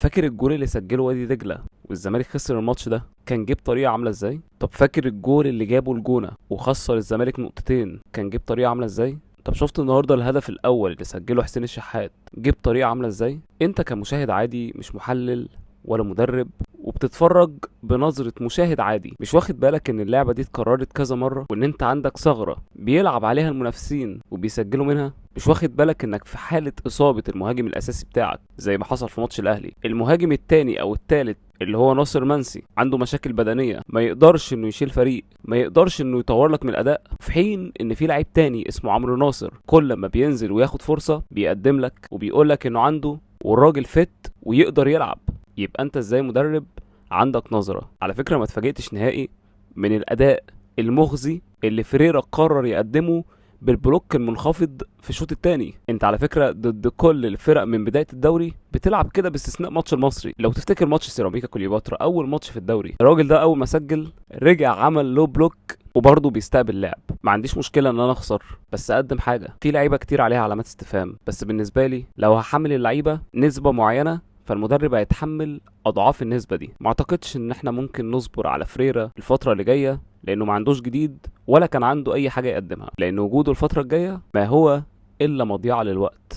فاكر الجول اللي سجله وادي دجله والزمالك خسر الماتش ده كان جه بطريقة عامله ازاي؟ طب فاكر الجول اللي جابه الجونه وخسر الزمالك نقطتين كان جه بطريقة عامله ازاي؟ طب شفت النهارده الهدف الاول اللي سجله حسين الشحات جه بطريقة عامله ازاي؟ انت كمشاهد عادي، مش محلل ولا مدرب، وبتتفرج بنظرة مشاهد عادي، مش واخد بالك ان اللعبة دي اتكررت كذا مرة، وان انت عندك ثغرة بيلعب عليها المنافسين وبيسجلوا منها. مش واخد بالك انك في حالة اصابة المهاجم الاساسي بتاعك زي ما حصل في ماتش الاهلي، المهاجم التاني او التالت اللي هو ناصر منسي عنده مشاكل بدنية، ما يقدرش انه يشيل فريق، ما يقدرش انه يطور لك من الاداء، في حين ان في لعيب تاني اسمه عمرو ناصر كل ما بينزل وياخد فرصة بيقدم لك وبيقول لك انه عنده، والراجل فت ويقدر يلعب. يبقى انت ازاي مدرب عندك نظرة؟ على فكرة ما اتفاجئتش نهائي من الاداء المخزي اللي فريرا قرر يقدمه بال block المنخفض في الشوط الثاني. انت على فكرة ضد كل الفرق من بداية الدوري بتلعب كده باستثناء ماتش المصري. لو تفتكر ماتش سيراميكا كليوباترا اول ماتش في الدوري، الراجل ده اول ما سجل رجع عمل low block وبرضه بيستقبل لعب. ما عنديش مشكلة ان انا اخسر، بس اقدم حاجة. في لعيبة كتير عليها علامات استفهام، بس بالنسبة لي لو هحمل اللعيبة نسبه معينة فالمدرب هيتحمل اضعاف النسبة دي. ما اعتقدش ان احنا ممكن نصبر على فريرا الفترة اللي جاية، لانه ما عندوش جديد ولا كان عنده اي حاجة يقدمها، لان وجوده الفترة الجاية ما هو الا مضيعة للوقت.